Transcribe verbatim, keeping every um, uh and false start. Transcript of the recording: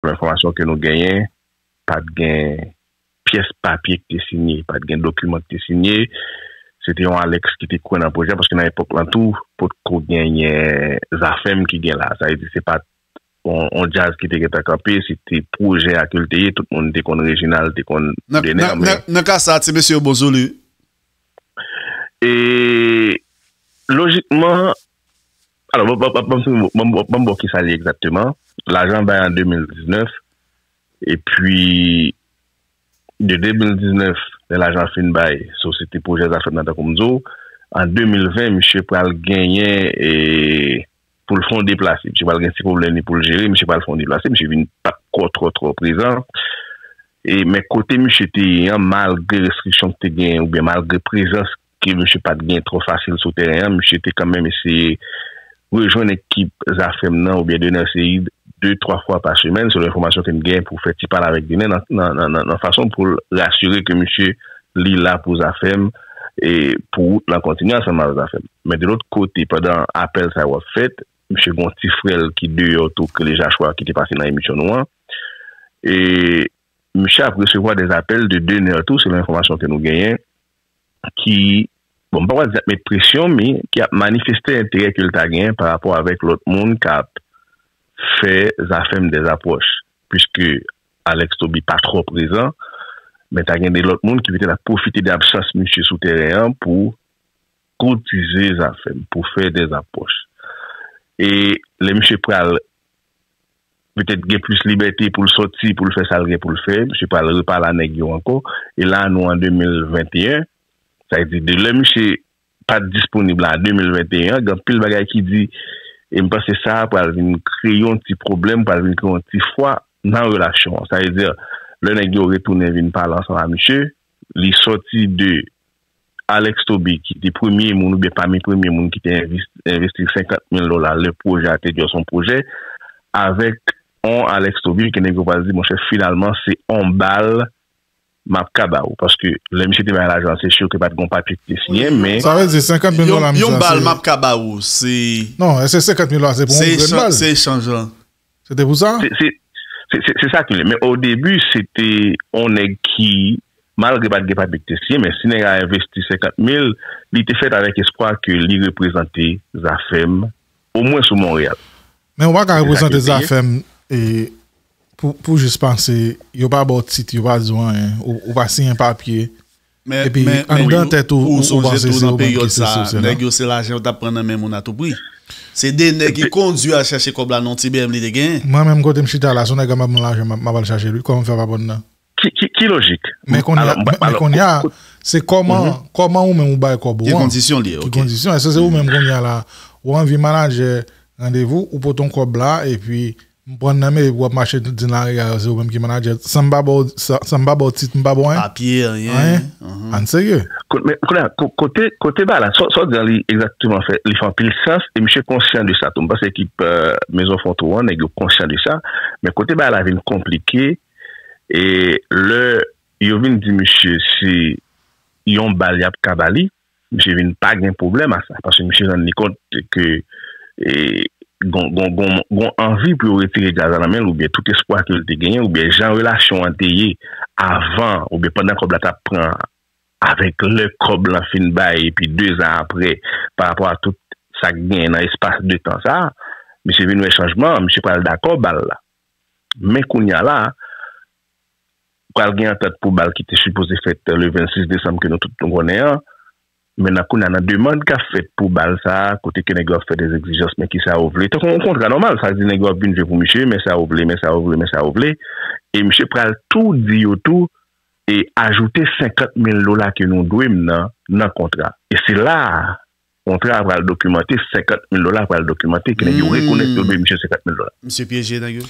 selon enfòmasyon ke nou genyen, pa t gen pyès papye ki te sinye, pa t gen dokiman ki te sinye. Se te yon Alex ki te kwè nan pwojè, paske nan epòk lan tou, potko genyen Zafèm ki gen la. Sa vle di, se pa t yon, yon djaz ki te gentan kanpe, se te pwojè a ke l te ye, tout moun te konn Reginald, te konn Dener, men nan ka sa a, ti mesye yo bon sou li. E lojikman, alò, ban m ba w kisa l ye egzakteman. Lajan bay an de mil diznèf, epi de de mil diznèf, lè lajan fin bay, so se te pwojè Zafèm nan, tankou m di w, an de mil ven, misye pral genyen, e, pou l fè yon deplase. Misye pral gen ti pwoblèm li pou l jere, misye pral fè yon deplase, misye vin pa t twò, twò, twò prezan. E, men kote misye te ye an, malgre restriksyon ki te genyen, oubyen malgre prezans ke misye pa t gen twò fasil sou teren an, misye te kanmenm eseye rejwenn ekip Zafèm nan, oubyen Dener Ceide, de, twa fwa pa semèn, selon enfòmasyon ke n gen pou fè ti pale avèk Dener nan, nan, nan, nan, nan fason pou l rasire ke misye li la pou Zafèm e pou wout lan kontinye ansanm avèk Zafèm. Men de lòt kote, pandan apèl sa yo ap fèt, misye gen yon ti frè l ki deyò tou, k rele Jachwa, ki te pase nan emisyon nou an. E misye ap resevwa de apèl de Dener tou, selon enfòmasyon ke nou genyen, ki, bon, m pa pral di ap met presyon, men ki ap manifeste enterè ke l ta genyen pa rapò avèk lòt moun k ap fè Zafèm dè apwòch, piske Alex Toby pa twò prezan, men ta gen de lòt moun ki petèt ap pwofite de absans misye sou teren an pou koutize Zafèm, pou fè dè apwòch. E lè misye pral petèt gen plis libète pou l sòti, pou l fè sa l gen pou l fè, misye pral repale a nèg yo ankò. E la, nou an de mil venteyen, sa vle di, de lè misye pa t disponib la, an de mil venteyen, gen anpil bagay ki di, e m panse sa a pral vin kreye yon ti pwoblèm, pral vin kreye yon ti fwa nan relasyon an. Sa vle di, lè nèg yo retounen vin pale ansanm a misye, li sòti de Alex Toby, ki te premye moun, oubyen pami premye moun ki te envis-, envesti senkant mil dola lè pwojè a te dwe se yon pwojè, avèk on Alex Toby ke nèg yo pral di, monchè, finalman, se on bal m ap ka ba ou. Paske lè misye te bay lajan, se si ke pa t gen papye ki te siyen, men sa vle di senkant mil dola, yon, yon bal m ap ka ba ou, se non, se senkant mil dola, se pou yon grenn bal. Se echanj lan. Se te pou sa? Se, se, se, se, se sa ki li. Men o debi, se te on nèg ki, malgre pa t gen papye ki te siyen, men si nèg la envesti senkant mil, li te fèt avèk espwa ke li reprezante Zafèm, omwen sou Monreyal. Men ou pa ka reprezante Zafèm e pou, pou jis pase, yo pa ba w tit, yo pa di w anyen, ou, ou pa siyen papye. Epi anndan tèt ou, ou, ou sonje panse tou se ou menm ki se sosye la. Nèg yo se lajan yo t ap pran nan men moun a tou pri. Se de nèg ki kondui al chache kòb la nan ti B M li te genyen. Mwen menm kote m chita la, se yon nèg la m ap ban lajan, m ap, m ap al chache li. Kòman m fè pa pran nan? Ki, ki, ki lojik? Men kounye a, men kounye a, se kòman, kòman ou menm ou bay kòb ou an? Ki kondisyon li ye? Ki kondisyon? Èske se ou menm kounye a la, ou anvi manadjè randevou, ou pote yon kòb la, epi m pran nan men, epi w ap mache di nan lari a, se ou menm ki manadjè. San m pa ba w, san, san m pa ba w tit, m pa ba w anyen. Papye, anyen. Anyen. Ann serye. Kote, men, kounye a, ko-, kote, kote bagay la, sa, sa w di an li egzakteman fè, li fè anpil sans, e misye konsyan de sa tou. M panse ekip, euh, Maison Fronteau an, nèg yo konsyan de sa. Men kote bagay la vin konplike, e lè yo vin di misye se yon bal y ap ka ba li, misye vin pa gen pwoblèm a sa, paske misye rann li kont ke, e, gon, gon, gon, gon anvi pou yo retire djaz la nan men l, oubyen tout espwa ke l te genyen, oubyen jan relasyon an te ye avan, oubyen pandan kòb la t ap pran, avèk lè kòb lan fin bay, epi de zan apre, pa rapò a tout sa k genyen nan espas de tan sa a, misye vin wè chanjman, misye pral dakò ba l la. Men kounye a la, pral gen antant pou bal ki te sipoze fèt le vennsis desanm ke nou tout nou konnen an. Men nan kounye a, nan demann k ap fèt pou bal sa a, kote ke nèg yo ap fè de egzijans, men kisa yo vle. Tankou yon kontra nòmal, sa di nèg yo ap vin jwe pou misye, men sa yo vle, men sa yo vle, men sa yo vle. E misye pral tou di yo tou, e ajoute senkant mil dola ke nou dwe m nan, nan kontra. E se la a, kontra a pral dokimante, senkant mil dola pral dokimante, ke nèg yo rekonèt yo dwe misye senkant mil dola. Misye pyeje nèg yo.